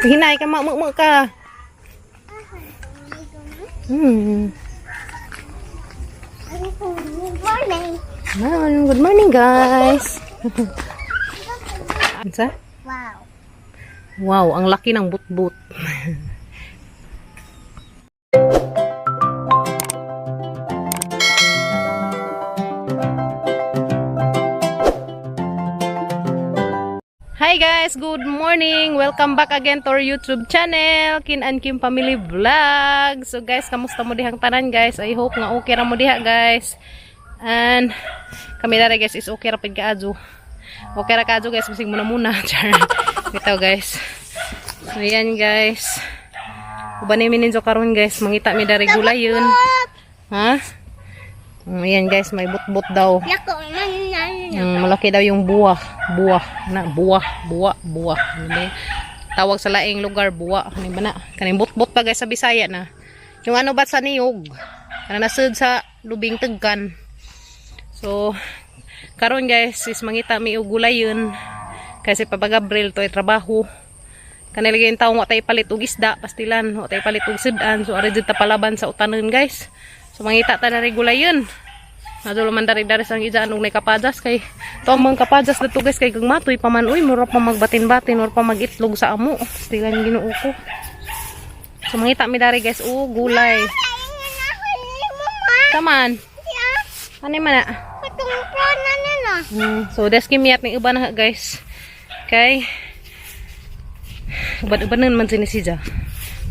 Hinay ka, mamu ka. Good morning. Good morning, guys. Unsa? Wow. Wow, ang laki ng butbut. Hi guys, good morning. Welcome back again to our YouTube channel, Kin and Kim Family Vlog. So guys, kamusta mo dihang tanan, guys? I hope nga okay ra mo diha, guys. And kami dara, guys, is okay ra pid kaadyo. Okay ra kaadyo, guys, bisig muna muna. Char. Bitaw, guys. So ayan, guys. Uban ni ninyo karon, guys, mangita mi dari gulay yun. Ha? Ayan guys, may butbut daw. Lako man na. Malaki daw yung buwa. Buwa. Na, buwa. Buwa. Buwa. Ano ba yun? Tawag sa laing lugar, buwa. Ano ba na? Kaning butbut pa, guys, sa Bisaya na. Yung ano ba sa niyog? Kana nasud sa lubing tagkan. So, karon guys, is mangita mi og gulay yun. Kasi Papa Gabriel to ay trabaho. Kanila yung taong wa tay palit og isda, pastilan, wa tay palit og sudan. So, ari jud ta palaban sa utanon, guys. So, mangita ta na rin gulay yun. Nadolo man dari-dari sang ijaan og nay kapajas kay to ang mga kapajas dato, guys, kay gagmatoy pa man uy, mura pa magbatin-batin or pa magitlog sa amo. Pastilan, Ginoo ko. So mangita mi dari, guys, og gulay. Taman. Ano man na? Katong na nila. So deski miyat ni uban na, guys. Kay uban-ubanan man sini siya.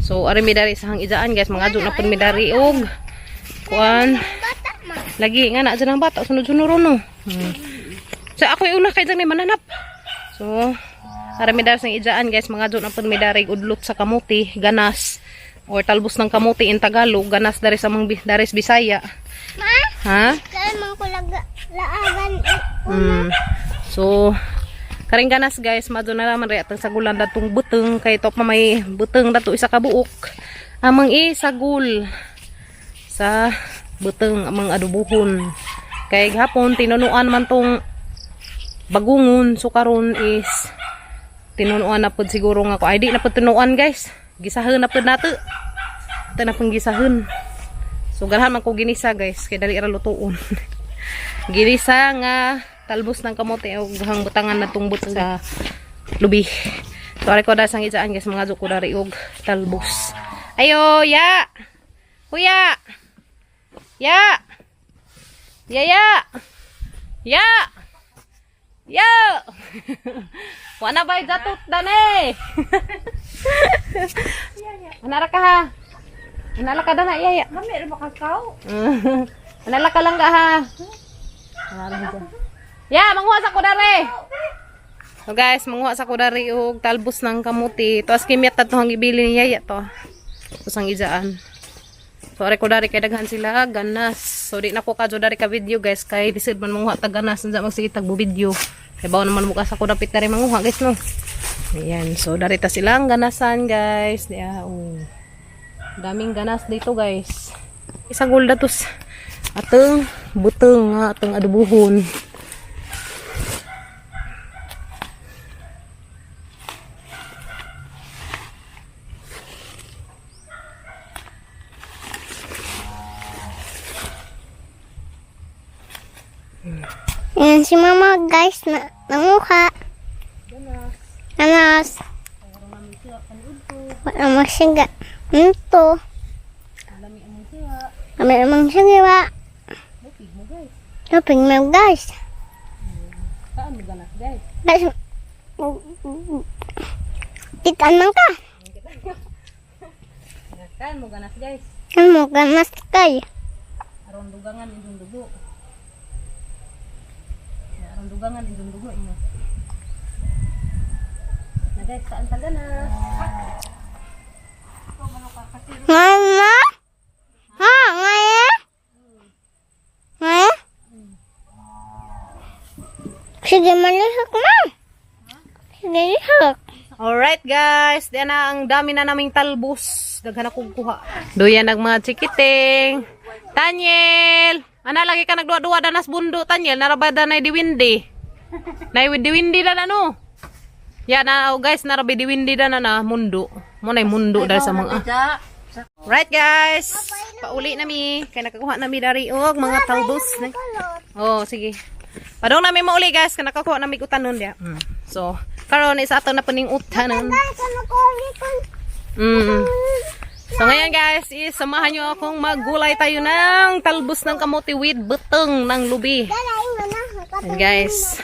So ari mi dari sa hang ijaan, guys, mga adto na pud mi dari og kuan. Bata ma. Lagi nga na dyan ang bata, sunod-sunod no. So ako yung una kay dyan ni mananap. So, ara mi dari sa ijaan, guys, mga doon ang mi dari udlot sa kamuti, ganas or talbos ng kamuti in Tagalog, ganas dari sa mga dari sa Bisaya. Ma? Ha? Kaya man ko laagan. So, karing ganas, guys, madto na naman rin atang sagulan datong buteng kay top pa may buteng dato isa ka buok. Amang isagul sa buteng amang adubuhon. Kay gahapon tinunuan man tong bagungon, so karon is tinunuan na pud siguro nga ko. Ay, di na pud tinuan, guys. Gisahon na pud nato. Ito na pong gisahon. So ganahan man ko ginisa, guys, kay dali ra lutuon. Ginisa nga talbos ng kamote o hang butangan na tungbot sa lubi. So ari ko sang ijaan, guys, mga ko dari og talbos. Ayo, ya. Kuya. Ya. Ya ya. Ya. Ya. Wala ba jatot dane? Anara ka ha. Anala ka dana, iya ya. Kami ra makakaw. Anala ka lang ka ha. Anala ka. Ya, manguha sa kudare. So guys, manguha sa kudare og talbos ng kamuti. To as kimyat to ang ibili ni Yaya to. Tapos ang ijaan. So are ko dari kay daghan sila ganas. So di na ko kadyo dari ka video, guys, kay lisod man manguha tag ganas unsa magsigitag bo video. Kay bawo naman bukas ako dapit dari manguha, guys, no. Ayan, so dari ta silang ganasan, guys. Diya, oh. Daming ganas dito, guys. Isang gulda tos ateng buteng nga ateng adubuhon. Yan si mama, guys, na nanguha. Ganas. Wala magsiga. Ito. Kami namang sigawa. Lupig mo, guys. Saan mo ganas, guys? Guys, kitaan man ka. Saan mo ganas, guys? Ano mo ganas kay? Aron dugangan inyong dugo. Ya, aron dugangan inyong dugo inyo. Na guys, saan ta ganas? Mama? Ha, ngaya? Ngaya? Sige, malihok ma. Sige, lihok. Alright guys, diyan na ang dami na naming talbos. Daghan akong kuha. Duyan ang mga chikiting. Tanyel! Ana lagi ka nagduwa-duwa danas bundo, Tanyel. Narabada na diwindi. Nay diwindi na ano. Ya na oh, guys, narabi diwindi na na na mundo. Mo na mundo dahil sa mga. Right guys, pauli na mi. Kay nakakuha na mi dari og mga talbos. Oh, sige. Padong nami mauli guys, kay nakakuha na mi utanon dia. So, karon isa ato na puning utanon. Guys, ano ko ulit? So ngayon guys, is samahan nyo akong maggulay tayo ng talbos ng kamote with butong ng lubi. Dalain mo na. Ayan, guys.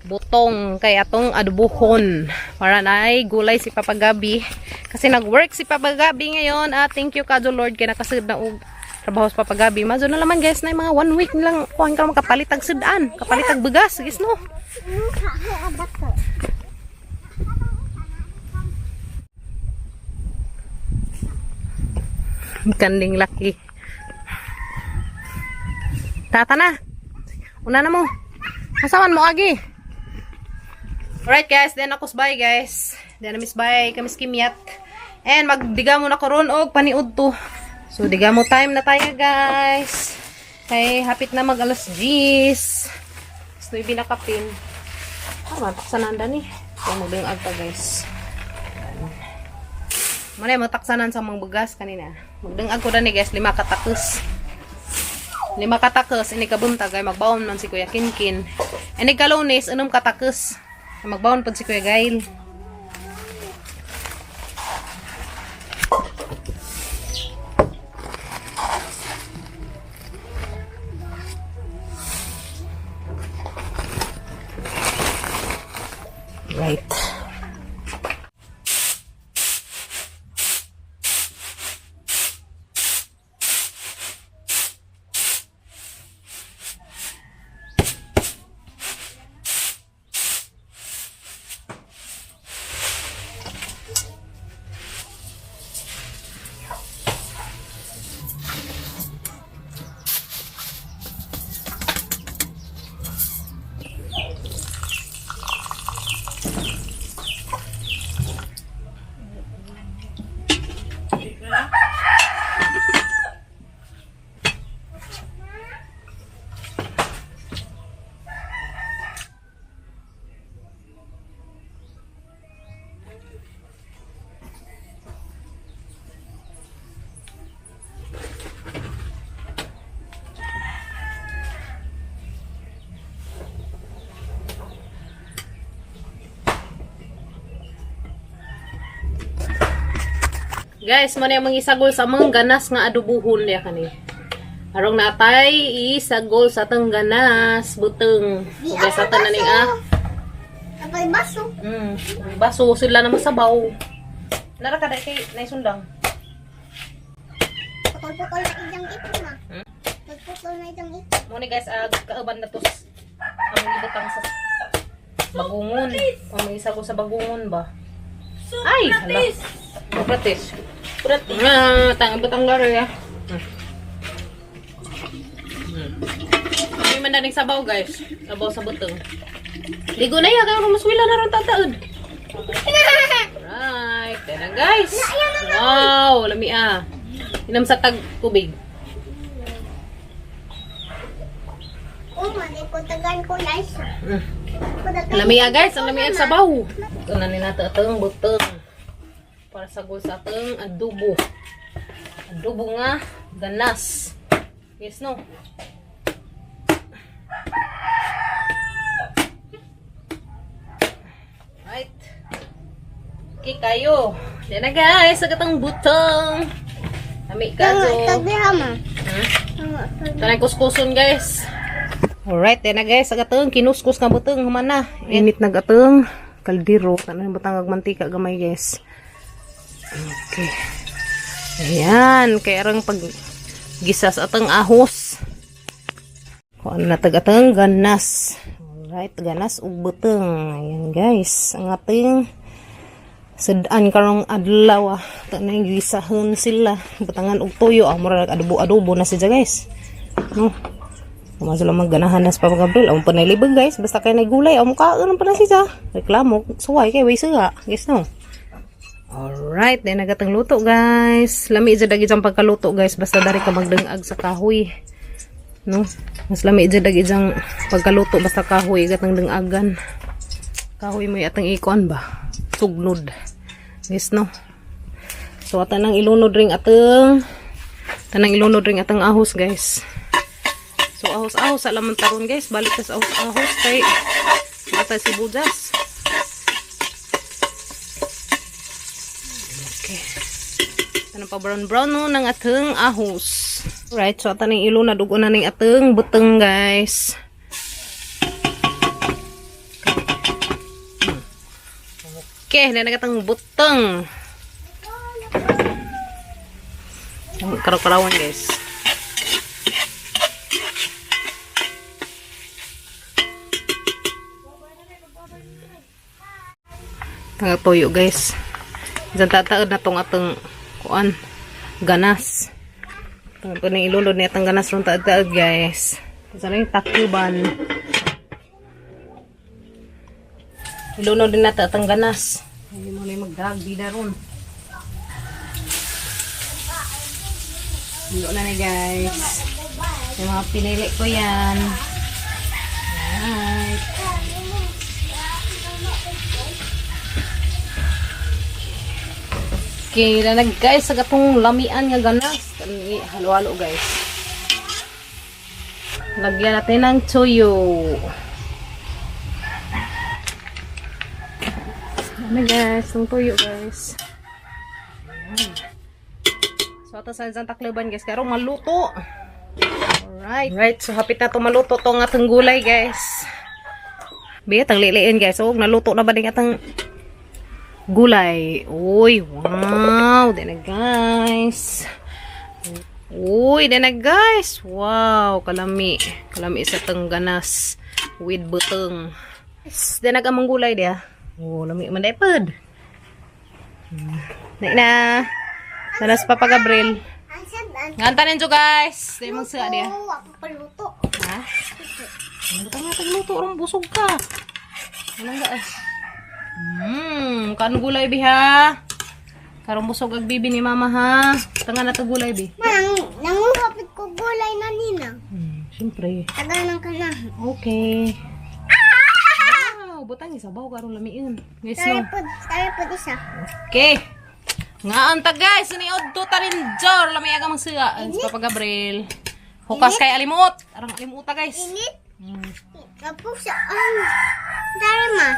Butong kay atong adubuhon. Para na ay gulay si Papa Gabi. Kasi nag-work si Papa Gabi ngayon. At thank you Kadyo Lord kay nakasud na og trabaho sa Papa Gabi. Mazo na laman guys na yung mga one week nilang kuhan ka makapalit ag sudan, kapalit ag bigas, guys no. Kanding laki. Tata na. Una na mo. Asawan mo agi. Alright guys, then ako bye guys. Then miss bye kami skimyat. And magdiga mo na karon og paniud to. So diga mo time na tayo guys. Kay hapit na mag alas 10. So ibinakapin. Ah, mataksanan ni. So magdungag ta guys. Muna mataksanan sa mga bugas kanina. Magdungag ko dani guys, lima katakos. Lima katakos, ini kabuntag ay magbaon man si Kuya Kinkin. Ini kalunes, unom katakos. Ay magbaon pod si Kuya Gail. Right. Guys, mo na yung mga isagol sa mga ganas nga adubuhon niya kani. Arong natay isagol sa tang ganas buteng. So, guys, sa tanan ning ah. Kapag baso. Baso sila na masabaw. Nara ka dai kay naisundang. Pukol-pukol na idang ito na. Pagpukol na idang ito. Mo ni guys, ag kauban na to ang ibutang sa bagungon. Ang mga isagol sa bagungon ba? Ay, hala. Socrates. Socrates. Ah, tang butang garo ya. May man sabaw guys. Sabaw sa butong. Ligo na ya kayo maswila na ron tataod. Right, then na guys. Wow, lami ah. Inam sa tag tubig. Oh, mali ko tagan ko na isa. Lami ah guys, ang lami ang sabaw. Ito na ni nato atong butong. Para sagol sa atong adobo. Adobo nga ganas. Yes no. Right. Okay kayo. Yan na guys, sa katong butong. Lami ka so. Tabi hama. Hmm? Ito na kuskuson guys. Alright, yan na guys. Ang atong kinuskus nga butong human na. Init nag atong kaldero. Tanong butang ag mantika gamay guys. Okay. Ayan, kay arang pag gisa sa atong ahos. Kung ano na tag atong ganas. Alright, ganas ug butong. Ayan guys, ang ating sudan karong adlaw ah. Tanay gisahon sila. Butangan og tuyo ah, mura adobo-adobo na siya guys. No. Kuma sila magganahan na sa Papa Gabriel. Ang panalibag guys. Basta kayo nagulay. Ang mukha, ano pa na siya. Reklamo. Suway kay way siya. Guys no. Alright. Then nagatang luto guys. Lami dyan dagi dyan pagkaluto guys. Basta dari ka magdangag sa kahoy. No. Mas lami dyan dagi dyan pagkaluto. Basta kahoy. Gatang dangagan. Kahoy mo atang ikuan ba? Sugnod. Guys, no? So, ata nang ilunod ring atang ahos, guys. So, ahos-ahos sa laman taron, guys. Balik ta sa ahos-ahos kay bata sibuyas. Okay. Tanang pa brown brown no ng ateng ahos. Right, so ata ning ilunod ug una ning ateng buteng, guys. Okay, na nagatang buteng. Karaw-karawan, guys. Tanga toyo, guys. Diyan tataod na tong atong kuan ganas. Tanga ko ning ilulod ni atong ganas ron taod-taod, guys. Sa lang takuban. Ilunod din nato atong ganas. Hindi mo na yung magdrag bida ron. Luto na ni, guys. Yung mga pinili ko yan. Alright. Okay, lanag, guys, sa gatong lamian nga ganas. Kani halo-halo, guys. Lagyan natin ng toyo. Ano, guys, ng toyo, guys. Ayan. So ato sa isang takluban, guys, karong maluto. Alright. Right, so hapit na to maluto to nga atong gulay, guys. Biya tang liliin, guys. So naluto na ba ding atong gulay? Uy, wow, di na, guys. Uy, di na, guys. Wow, kalami. Kalami sa tangganas with buteng. Di na among gulay dia. Oh, lami man dai pod. Di na. Dalas Papa Gabriel. Ang sad, Nganta ninyo, guys. Di mong siya dia. ang papaluto. Ha? Ano ka nga tagluto rong busog ka. Walang gaas. Kan gulay bi ha. Karong busog ag bibi ni mama ha. Tanga na to gulay bi. Manang, nanguhapit ko gulay na nina. Siyempre. Tagal ng kanahan. Okay. Wow, butang isabaw karong lamiin. Guys, Tari no. po, tari po isa. Okay. Nga ang ta, guys, ni Odto ta rin jor lami aga magsiga. Ay, si Papa Gabriel. Hukas kay alimuot. Arang alimuota, guys. Init. Napasok ang dari ma.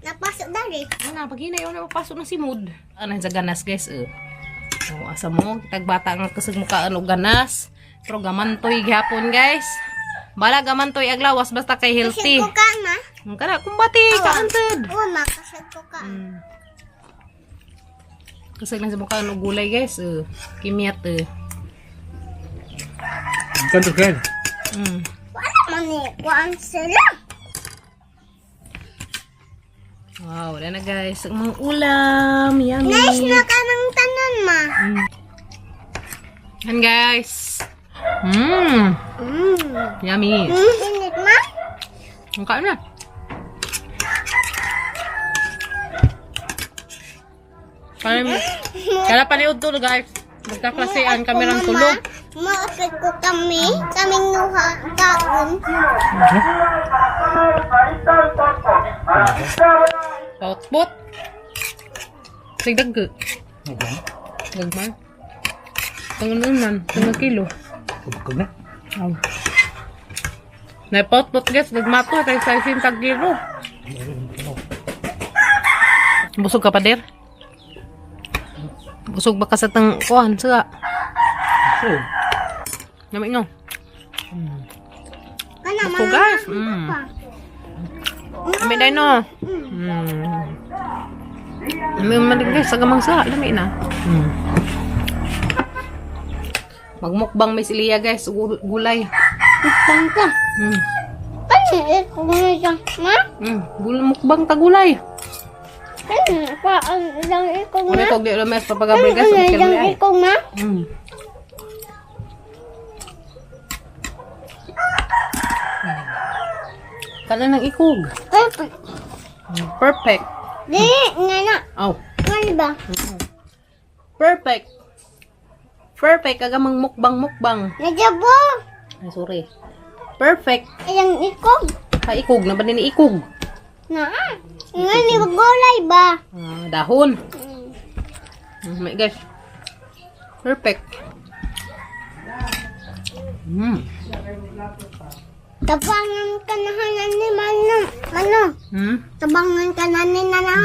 Napasok dari. Ano, pag hinay, wala mapasok na si mood. Ano sa ganas, guys, eh. Oh, asa mo, kitag bata nga kasag mukha ano ganas. Pero gamantoy gihapon, guys. Bala gamantoy aglawas basta kay healthy. Kasag ko ka ma. Ang kana kumbati kaantad. Oo ma, kasag ko ka. Kasag na sa mukha ano gulay, guys, eh. Kimyat eh. Kanto kayo. Wala man ni kuan sila. Wow, wala na, guys. Ang mga ulam, yummy. Nice na ka ng tanan ma. Yan, guys. Yummy. Init ma. Ang kain na. Kaya, kaya paliod to, guys. Magkaklasean kami ng tulog. Maapit ko kami. Kaming nuha kaon. Pautbot. Sigdag ko. Okay. Gagmay. Tangan man. Tangan kilo. Kubog na. Aw. Napautbot, guys. Gagmato. Kay sa tag kilo. Busog ka pa, der? Busog ba ka sa tang kuhan? Sa So, Namit nga. Kana Busog, guys. Lami na no. Lami man din, guys. Sa gamang sa. Lami na. Magmukbang may siliya, guys. Gulay. Mukbang ka. Ano ikaw na dyan, ma? Mukbang ta gulay. Ano pa ang ilang ikaw Ano na? ko di lames papagabri, guys. Ano Okay ilang ay. ikaw na? Kala ng ikog. Perfect. Perfect. Di, nga na. Oh. Nga ba? Perfect. Perfect. Agamang mukbang mukbang. Najabo. Ay, sorry. Perfect. Ilang ikog. Ha, ikog. Na ba din ikog? Na. Nga ni gulay ba? Ah, dahon. My guys. Perfect. Tabangan ka na hanan ni Manong. Ano? Tabangan ka na ni Nanang.